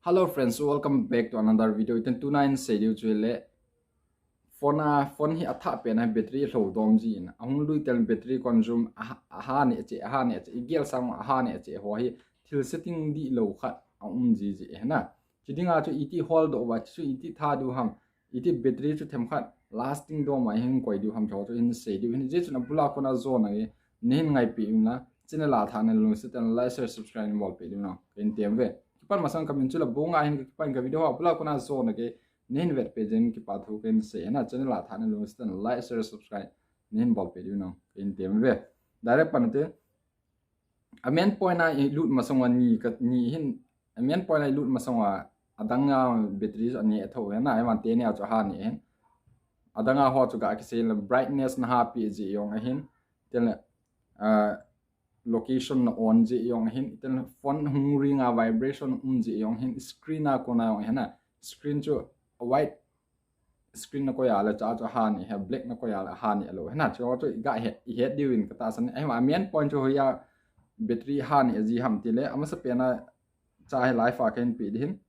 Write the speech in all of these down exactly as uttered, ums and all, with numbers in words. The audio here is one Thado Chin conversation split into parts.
Hello friends, welcome back to another video. Iten tuna in sei diu chu le phone a, phone hi athah pen a battery lou dom ji in. Ahung lui tel battery consume a, aha ni ache, aha ni ache, igel sang aha ni ache ho hi thil setting dihlou khat aum ji ji hena. Chi dinga chu iti hol doh uva, chu iti tha diu ham, iti battery chu themkhat lasting dom a hin koi diu ham chu chu hin sei diu hin. Jeh chun abula kona jona nge, nahin ngaipi in la, channel a thanin lungset in like, share, subscribe in bolpi diu nang. Kahin tem ve. Kipan masang kamin chu la bonga hin kipan ka video ha, abula kona jona nge, nahin vetpi jeng kipa thu kahin sei hena, channel a thanin lungset in like, share, subscribe nahin bolpi diu nang. Kahin tem ve. Direct pan te. A main point a ilut masang uva ni ka, ni hin, a main point a ilut masang uva adang a battery chu ani atho hena, eman teni a chu aha ni hin. Adang a ho chu ga kisei le brightness na hapi ji jong ahin. Tel le, ah, location na on ji jong ahin. Tel le phone hung ring a vibration um ji jong ahin. Screen a kona jong ahin na. Screen chu white screen na koi a le cha chu aha ni he, black na koi a le aha ni lou hena. Chu chu ga he, ihet diu in ka tahsan. Ai ma main point chu hoiya battery aha ni ji ham ti le, amasa pen a cha hi live a kahin pe di hin.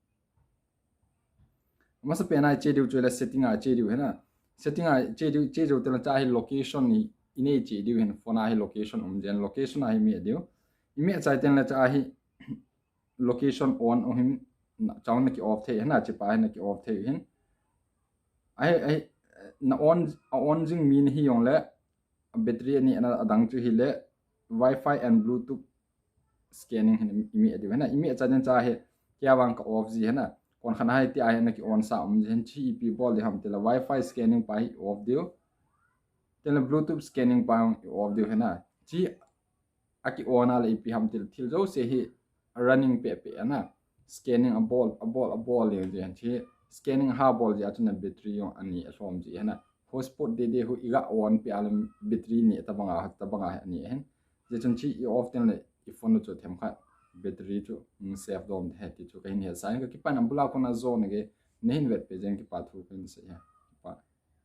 Amasa pen a che diu chu le setting a che diu hena. Setting a che diu, che diu te le cha hi location ni ine che diu hin, phone a hi location um jen, location a hi me diu. Ime chai ten le cha hi location on u hin, na, chang na ki off thei hena, chi pa hin na ki off thei hin. Ai, ai, na on, a on jing mi ni hi jong le, battery ani ana adang chu hi le, Wi-Fi and Bluetooth scanning hin imi adi hena, imi acha den cha hi, kia vang ka off ji hena, kon khan hai ti a hi na ki on sa um ji hen, chi ipi bol di ham ti le, Wi-Fi scanning pa hi off diu, ti le Bluetooth scanning pa hi off diu hena, chi aki on a le ipi ham ti le thil jouse hi running pe pe ana. Scanning abol, abol, abol le je hen chi. Scanning ha bol ji a chun a battery jong ani alhom ji hena. Hotspot de de hu iga on pe a le battery ni tabanga, tabanga ani hen. Je chun chi i off ten le i phone chu themkhat battery chu, mm, save dom de he ti chu kahin he sa. Ka kipan abula kona jona nge, nahin vetpi jeng kipa thu kahin sei he.